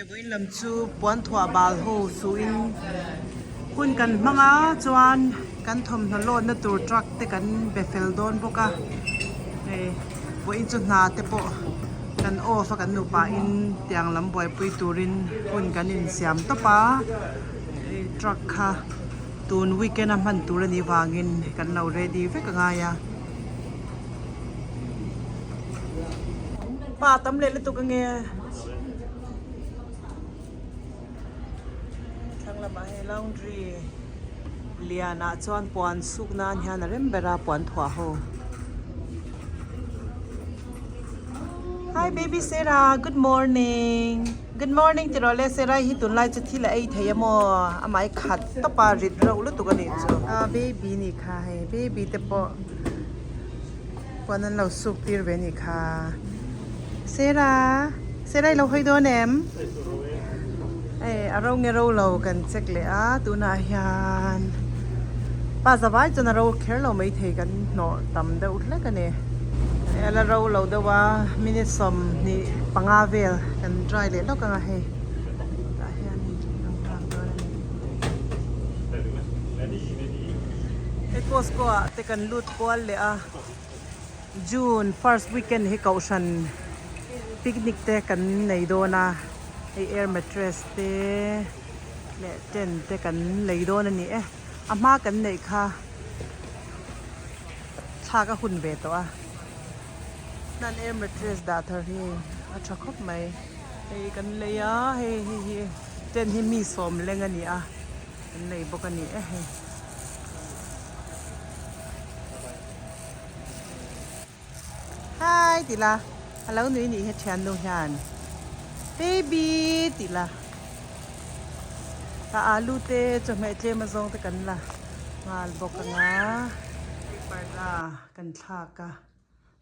Vawiin lam chu puanthuah bal ho suhin hun kan hmang a chuan kan thawmhnaw lawtna tur truck te kan be fel dawn bawk a hei vawiin chu hna te pawh kan off a kan nupa in tiang lam buaipui turin hun kan insiam tawp a hei truck kha tun weekend a hman tur anih vangin kan lo ready vek a ngai a. Pa tam leh lutuk ange. Thlang lamah hei laundry lianah chuan puan suk nan hian a rem ber a puan thuah ho. Hi baby Sarah good morning good morning ti rawh le Sarah hi tunlai chu thil a ei thei a maw amah hi khat tawp a rit reuh lutuk a nih chu. A baby nih kha hei baby te pawh. Puan an lo suk tir ve nih kha. Sera, Sera i lo hawi dawn em? Hei a ro nge ro lo kan check leh a tunah hian pa zavai chuan a ro kher lo maithei kan hnawh tam deuh hlek a ni. Hei a la ro lo deuh a minute 25 vel kan dry leh lawk ang a hei tah hian kan nghak dawn a ni. Hei Costco ah te kan lut kual leh a June first weekend hi kohhran picnic te kan nei dawn a hei air mattress te leh tent te kan lei dawn a ni e a hma kan neih kha thlak a hun ve tawh a hnan air mattress dah thar hi a tha khawp mai hei kan lei a hei hei hi tent hi mi sawm leng a ni a kan lei bawk a ni e hei. Hi ti la a lo nui nih hi thiannu hian baby ti la a alu te chawhmeh tlem azawng te kan la nghal bawk anga hei parda kan thlak a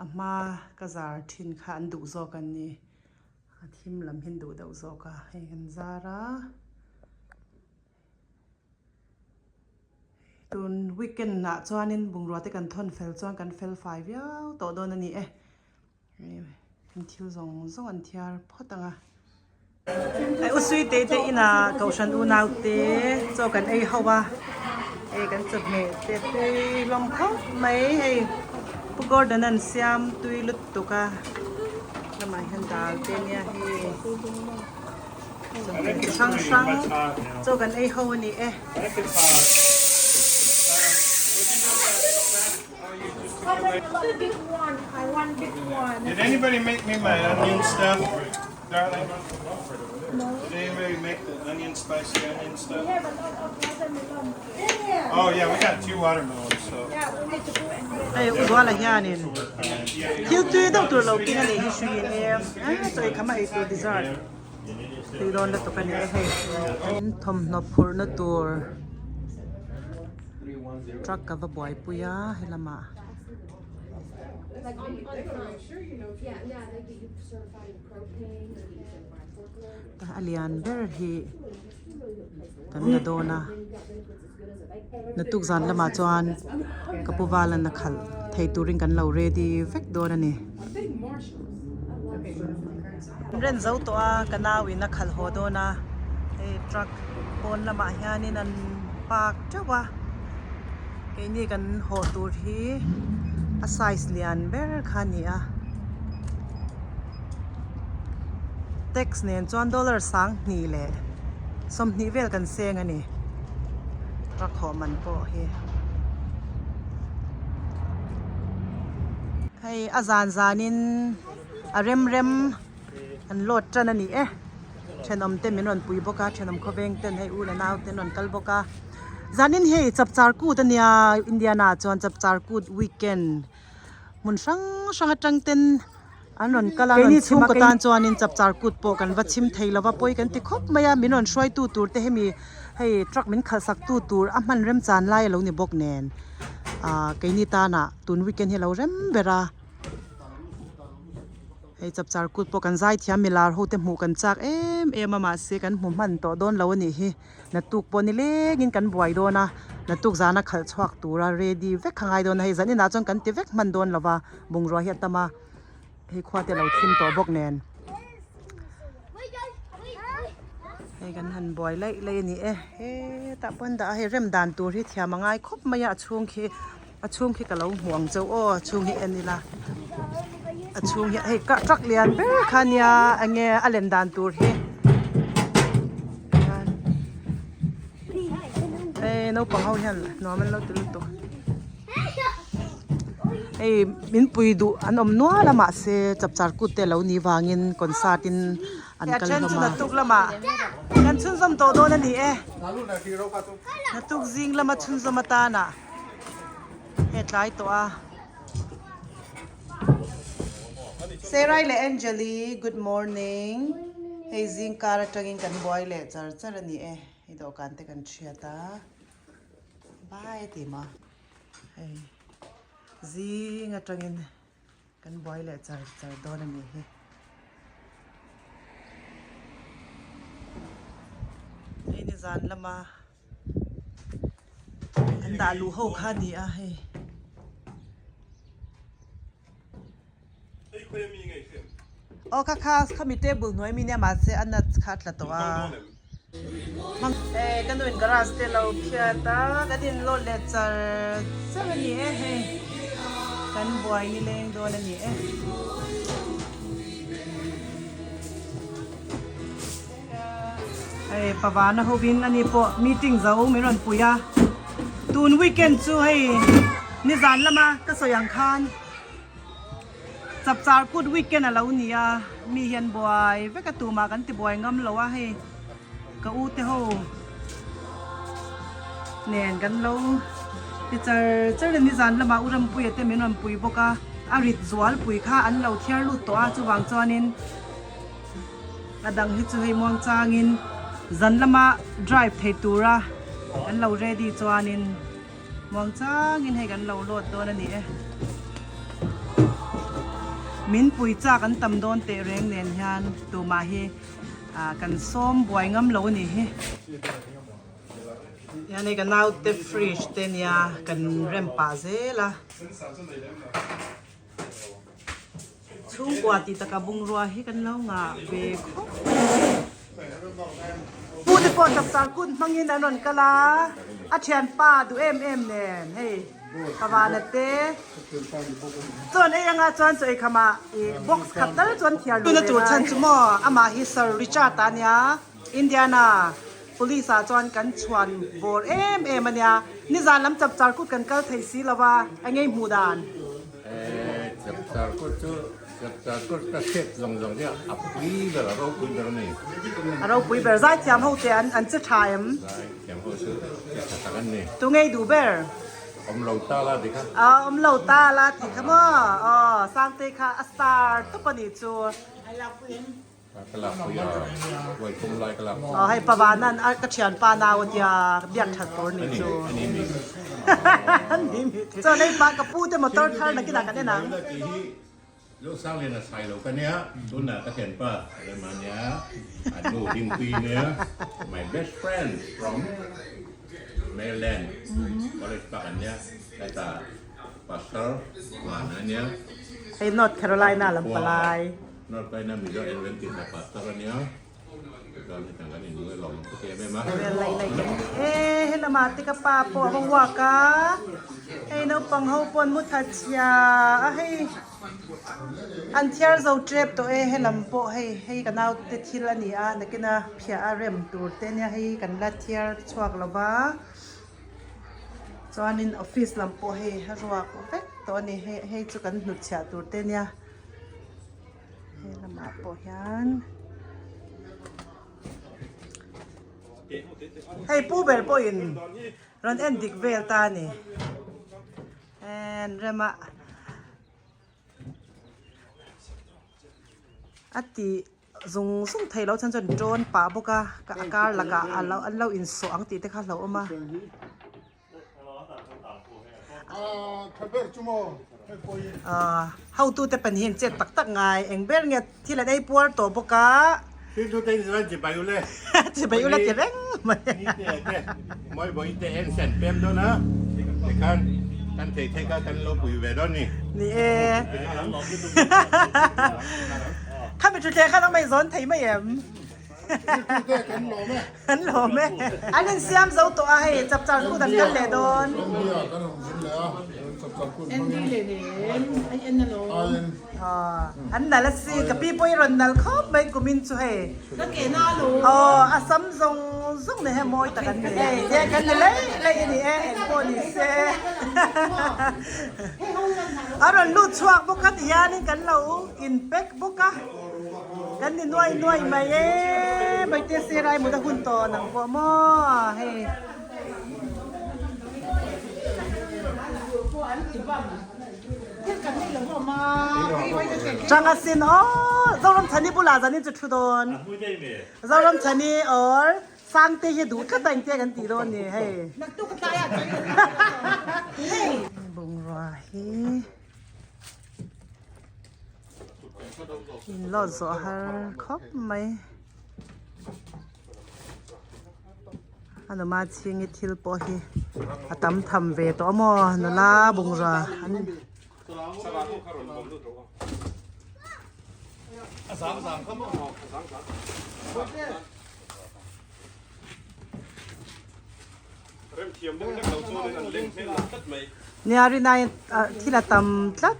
a hma ka zar thin kha an duh zawk an ni a thim lam hi an duh deuh zawk a hei kan zar a. Tun weekend ah chuanin bungrua te kan thawn fel chuan kan fel fai viau tawh dawn a ni e. An thil zawng zawng an thiar phawt ang a. Hei u Suite te inah Kohhran unau te chaw kan ei ho a. Hei kan chawhmeh te tui hlawm khawp mai hei Pu Gordon an siam tui lutuk a. Lamah hian dal te nia hei. Chawhmeh chi hrang hrang chaw kan ei ho a ni e. Did anybody make me my onion stuff, darling? Did anybody make the onion spicy onion stuff? Oh yeah, we got two watermelons, so. Hei u Zuala hianin thil tui deuh tur lo keng a nih hi hruiin e chaw ei kham a ei tur dessert. Tui dawn lutuk a ni e hei. Thawmhnaw phurhna tur truck ka va buaipui a helamah. A lian ber hi kan la dawn a naktuk zan lamah chuan ka pu val an a khalh thei turin kan lo ready vek dawn a ni. Rent zo tawh a ka nau in a khalh haw dawn a hei truck pawn lamah hianin an park teuh a keini kan haw tur hi a size lian ber kha a ni a tax nen chuan dollar 20 leh 20 vel kan seng a ni truck haw man pawh hi. Hei a zan zanin a rem rem an load tan a ni e thenawm te min rawn pui bawk a thenawm khawveng ten hei u leh nau te an rawn kal bawk a zanin hei chapchar kut a nia Indiana ah chuan chapchar kut weekend hmun hrang hrang atang ten an rawn kal a keini chhungkaw tan chuanin chapchar kut pawh kan va chhim thei lova pawi kan ti khawp mai a min rawn hruaitu tur te hemi hei truck min khalh sak tu tur a hman rem chan lai a lo ni bawk nen ah keini tanah tun weekend hi a lo rem ber a. Hei chapchar kut pawh kan zai thiam milar ho te hmuh kan chak em em a mahse kan hmu hman tawh dawn lo a nih hi naktuk pawh ni lengin kan buai dawn a naktuk zana khalh chhuak tura ready vek kha ngai dawn a hei zan inah chuan kan ti vek hman dawn lo va bungrua hi a tam a hei khua te a lo thim tawh bawk nen. Hei kan han buai laih laih a ni e. Hetah pawh an dah a, hei rem dan tur hi thiam a ngai khawp mai a, a chhung khi a chhung khi ka lo hmuh ang chauh aw a chhung hi en ila a chhung hi hei truck lian ber kha nia eng nge a len dan tur hi hei naupang ho hian nuam an lo ti lutuk hei min pui duh an awm nual a mahse chapchar kut te a lo nih vangin concert in an kal hlawm a. Naktuk lamah kan chhunzawm tawh dawn a ni e. Naktuk zing lama chhunzawm atana he tlai tawh a. Serai leh Angeli good morning. Hei zing kar atangin kan buai leh char char a ni e. Hei dawhkan te kan thiat a. Bye ti maw. Hei zing atangin. Kan buai leh char char dawn a nih hi. Hei ni zan lama an dah luh ho kha a ni a hei. Aw kha kha khami table hnuai mi nia mahse a nut kha a tla tawh a. Hei ka nu in garage te lo phiat a kan in load leh char char a ni e hei kan buai ni leng dawn a ni e. Hei pavana hovin ani pawh meeting zo min rawn pui a tun weekend chu hei nizan lama ka sawi ang khan. Chapchar kut weekend a lo ni a, mi hian buai vek a tumah kan ti buai ngam lo a hei ka u te ho nen kan lo ti char char a nizan lamah u Rampuia te min rawn pui bawk a, a rit zual pui kha an lo thiar lut tawh a chuvang chuanin a dang hi chu hei muang changin zan lama drive thei tura kan lo ready chuanin. Muang changin hei kan lo load dawn a ni e. Min pui chak an tam dawn teh reng nen hian tumah hi kan sawm buai ngam lo a ni hi. Hian hei ka naute fridge te nia kan rem pah zel a. Chhungkua tih taka bungrua hi kan lo ngah ve khawp mai a ni. Pu te pawh chapchar kut hmangin an rawn kal a, a thianpa duh em em nen hei Pavana te chuan ei anga chuan chaw eikham ah ih box khat tal chuan thiar luh ve lai. Tuna tur chhan chu maw amah hi Sir Richard a nia Indiana Police ah chuan kan chhuan bawr em em a nia nizan lam chapchar kut kan kal thei si lo va eng nge hmuh dan. Chapchar kut chu chapchar kut ka hriat zawng zawng hi a pui ber a ropui ber a ni. A ropui ber zaithiam ho te an an che tha em? Zaithiam ho chu che tha tak an ni. Tu ngei duh ber? Awm lo ta la ti kha. Aw awm lo ta la ti kha maw? Aw Sangtei kha a star tawp a nih chu. Aw hei Pavanan a ka thianpa nau a tia biak that tur ni chu. Chuan hei pa ka pu te motor thar nakinah kan en ang. Hei North Carolina lam palai. North Carolina Mizo Adventist a pastor a nia, chuan hetiang kan inlung elawm ka ti em em a. Vel laih laih kan ni e, helamah te ka pa pawh a va walk a, hei naupang ho pawh an mu tha chhia a, hei an thiar zo tep tawh e, helam pawh hei hei ka naute thil a ni a, nakina phiah a rem tur te ania hei kan la thiar chhuak lo va, chuanin office lam pawh hei a ruak vek tawh a ni, hei hei chu kan hnutchhiah tur te ania. He lamah pawh hian hei pu ber pawhin rawn en dik vel ta a ni en rema a tih zung zung theih loh chuan chuan dawn pah bawk a a kar lakah an lo insawh ang tih te kha a hlauhawm a. Hotu te pan hian chet tak tak ngai eng ber nge thil an ei puar tawh bawk a. Chibai ule. Chibai ule ti reng mai. Mawi bawi te en sen pem dawn a tikhan kan thei thei kha kan lo pui ve dawn ni. Ni e. Khami thu thleng khan ang mai zawn thei mai em. Kan lawm e. An insiam zo tawh a hei chapchar kut an kal leh dawn. An nal a si ka pi pawh i rawn nal khawp mai kumin chu hei. Aw a sam zawng zawng nen hian mawi tak an ni. Hei tiang kan ni laih laih a ni e engpawh ni se. A rawn lut chhuak bawk a ti hianin kan lo inpack bawk a. Kan ni nuai nuai mai e, Maite Serai mut a hun tawh nang pawh maw hei. Changa sin aw Zoramchhani bulah zanin chu thu dawn. Zoramchhani or Sangte hi duh tlat a engtia kan tih dawn ni hei. Bungrua hi. In lawt zawh har khawp mai a numa chhingi thil pawh hi a tam tham ve tawh a maw nula bungrua an Nia rinai thil a tam tlat.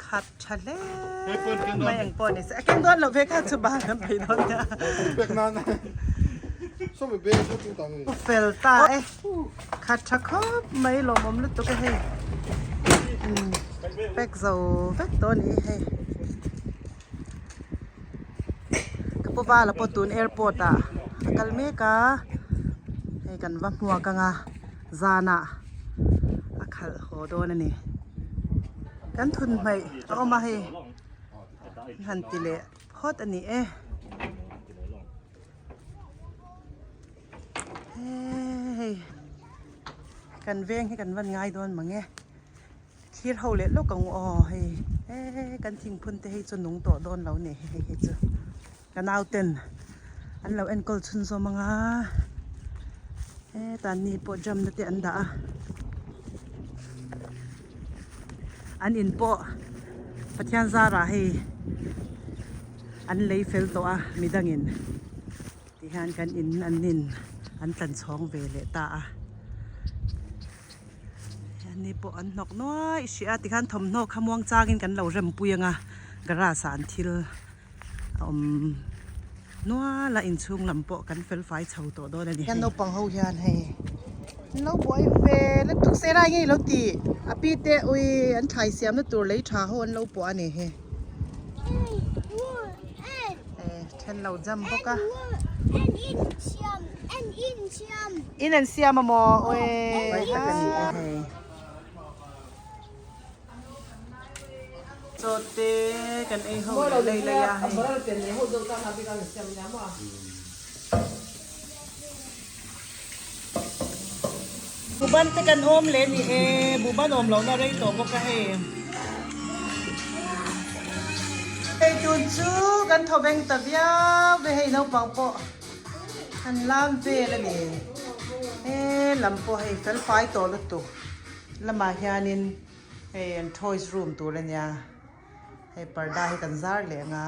Khat tha hle mai eng pawh ni se a keng dawn loh ve kha chu ban an phei dawn nia fel ta e khat tha khawp mai lawmawm lutuk e hei pack zo vek tawh a ni hei. Ka pu vala pawh tun airport ah a kal mek a hei kan va hmuak ang a zanah a khalh haw dawn a ni kan thun hmaih a awm a hei an han ti leh phawt a ni e hei kan veng hi kan van ngai dawn mang e. Thlir ho leh lawk ang aw hei he kan thingphun te hi chu nung tawh dawn lo ni hei hi chu ka nau ten an lo enkawl chhun zawm ang a hetah ni pawh jam na te an dah a an in pawh Pathian zarah hei an lei fel tawh a midangin tihian kan in an in an tlan chhawng ve leh ta a. Ni pawh an hnawk nuai hrih a tikhan thawmhnaw kha muang changin kan lo rem pui ang a garage ah an thil a awm nual a inchhung lam pawh kan fel fai chho tawh dawn a ni hei. Naupang ho hian hei an lo buai ve lutuk se rai ngei lo tih a pi te ui an thlai siamna tur lei tha ho an lo puah a ni hei. Then lo jam bawk a. In an siam a maw awi tak a ni e hei. Chaw te kan ei ho leh lei lei a hei. Buban te kan awm leh ni e, buban awm lohna rei tawh bawk a hei. Hei tun chu kan thaw veng ta viau ve hei naupang pawh an lam vel a ni. He lam pawh hei fel fai tawh lutuk lamah hianin hei an toys room tur a nia. Hei parda hi kan zar leh ang a.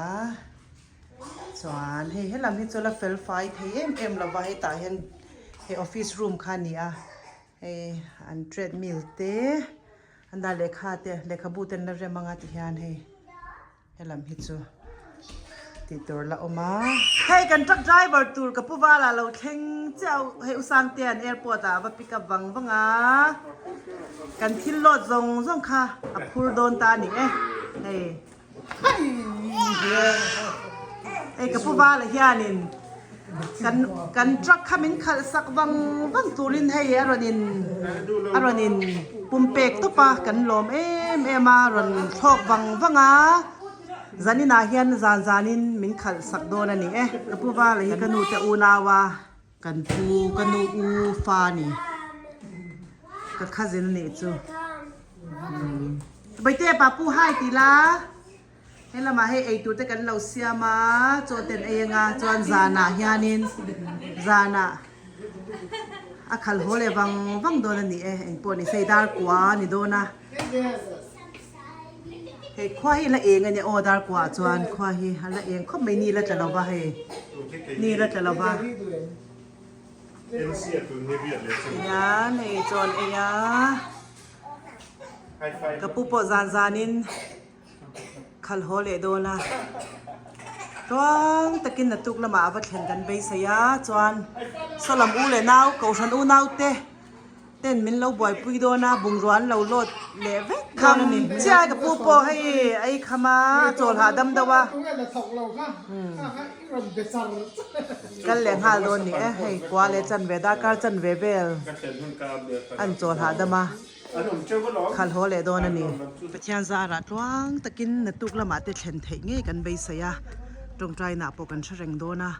Chuan hei helam hi chu la fel fai thei em em lo va hetah hian hei office room kha a ni a hei an treadmill te an dah lehkha te lehkhabu te an la rem anga tihian hei helam hi chu tih tur la awm a. Hei kan truck driver tur ka pu vala lo thleng chiah hei u Sangtea'n airport ah a va pick up vang vang a kan thil load zawng zawng kha a phur dawn ta a ni e hei. Hei ka pu vala hianin kan kan truck kha min khalh sak vang vang turin hei a rawn in a rawn in pum pek tawp a kan lawm em em a rawn thlawk vang vang a zaninah hian zan zanin min khalh sak dawn a ni e ka pu vala hi ka nu te unau a. Kan pu ka nu u fa a ni. Ka cousin a nih chu. Bawitea papu hai ti la. He lamah hei eitur te kan lo siam a, chaw te an ei anga chuan zanah hianin zanah a khal haw leh vang vang dawn a ni e, engpawh ni se hei dar kua a ni dawn a. Hei khua hi la eng a nia aw dar kuaah chuan khua hi a la eng khawp mai ni la tla lo va hei ni la tla lo va. Tihian hei chaw an ei a. Ka pu pawh zan zanin khalh haw leh dawn a, tluang takin naktuk lamah a va thlen kan beisei a, chuan sawlam u leh nau kohhran u nau te ten min lo buaipui dawn a, bungrua an lo load leh vek dawn a ni. Chiai ka pu pawh hei ei kham a, a chawl hahdam deuh a, kal leh nghal dawn ni e, hei kua leh chanve darkar chanve vel an chawl hahdam a. Khalh haw leh dawn a ni. Pathian zarah tluang takin naktuk lamah te thlen theih ngei kan beisei a, tawngtainah pawh kan hre reng dawn a.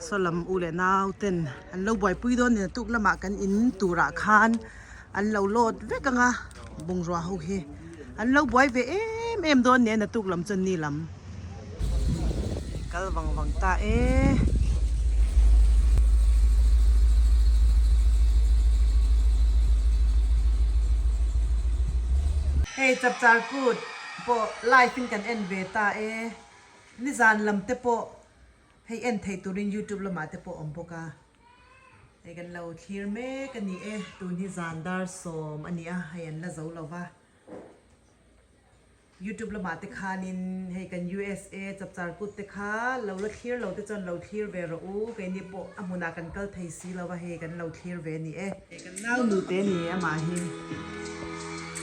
Saw lam u leh nau ten an lo buaipui dawn a ni naktuk lamah kan in turah khan an lo load vek ang a, bungrua ho hi an lo buai ve em em dawn a ni a naktuk lam chuan ni lam. Kal vang vang ta e. Hei chapchar kut pawh live in kan en ve ta e. Nizan lam te pawh hei en theih turin youtube lamah te pawh awm bawk a. Hei kan lo thlir mek a ni e. Tun hi zan dar sawm a ni a, hei an la zo lo va. Youtube lamah te khanin hei kan USA chapchar kut te kha lo la thlir lo te chuan lo thlir ve rawh u, keini pawh a hmunah kan kal thei si lo a hei kan lo thlir ve a ni e. Kan nau nute ni amah hi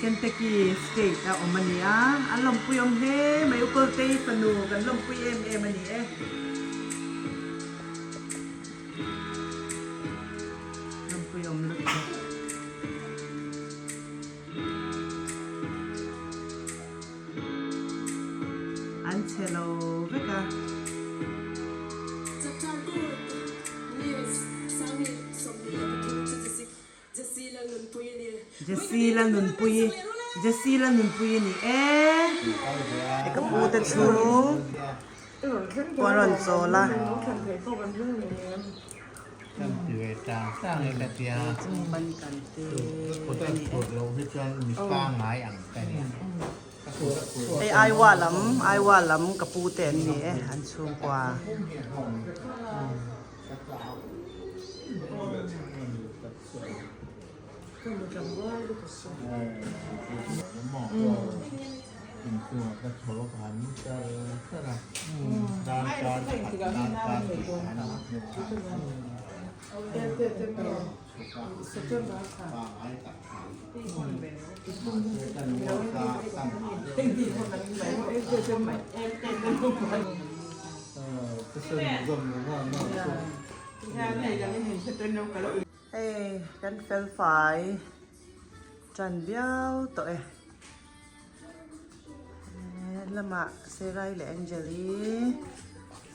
Kentucky state a awm a ni a, an lawmpui awm hle mai u Kawltei fanu kan lawmpui em em a ni e. Lawmpui awm lutuk. An chhe lo vek a. Jesse Lalnunpuii Jesse Lalnunpuii a ni e. Hei ka pu te chhung pawh a rawn chawl a. Hei Aiwa lam Aiwa lam ka pu te an ni e an chhungkua. Hei kan fel fai tan viau tawh e helamah Serai leh Angel-i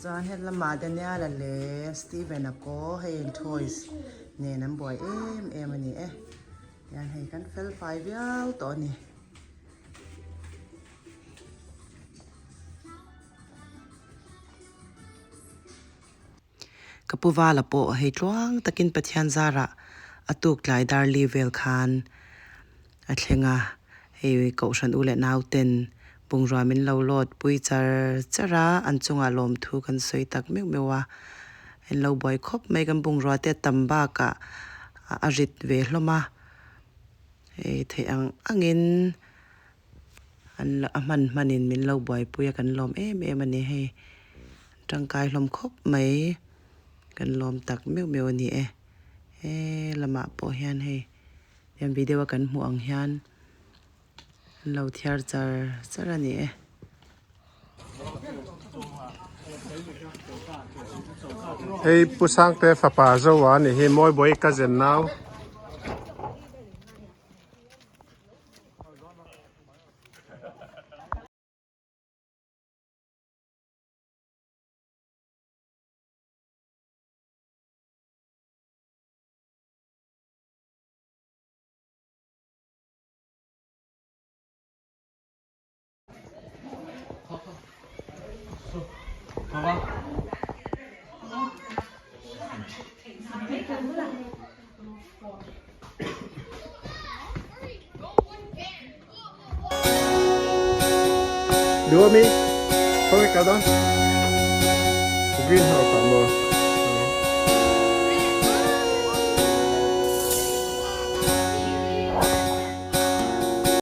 chuan helamah Daniel-a leh Steven-a pawh hei toys nen an buai em em a ni e hian hei kan fel fai viau tawh a ni. Ka pu vala pawh hei tluang takin Pathian zarah a tuk tlai dar li vel khan a thleng a, hei kohhran u leh nau ten bungrua min lo load pui char char a, an chungah lawmthu kan sawi tak meuh meuh a, en lo buai khawp mai kan bungrua te a tam bakah a rit ve hlawm a, hei theih ang angin an a hman hmanin min lo buaipui a kan lawm em em a ni hei. Tangkai hlawm khawp mai kan lawm tak meuh meuh a ni e. He lamah pawh hian hei hian video a kan hmuh ang hian an lo thiar char char a ni e. Hei Pu Sangte fapa Zoa a ni hi Mawibawi cousin nau. Duh ami? Khawnge kal dawn? Green house ah maw?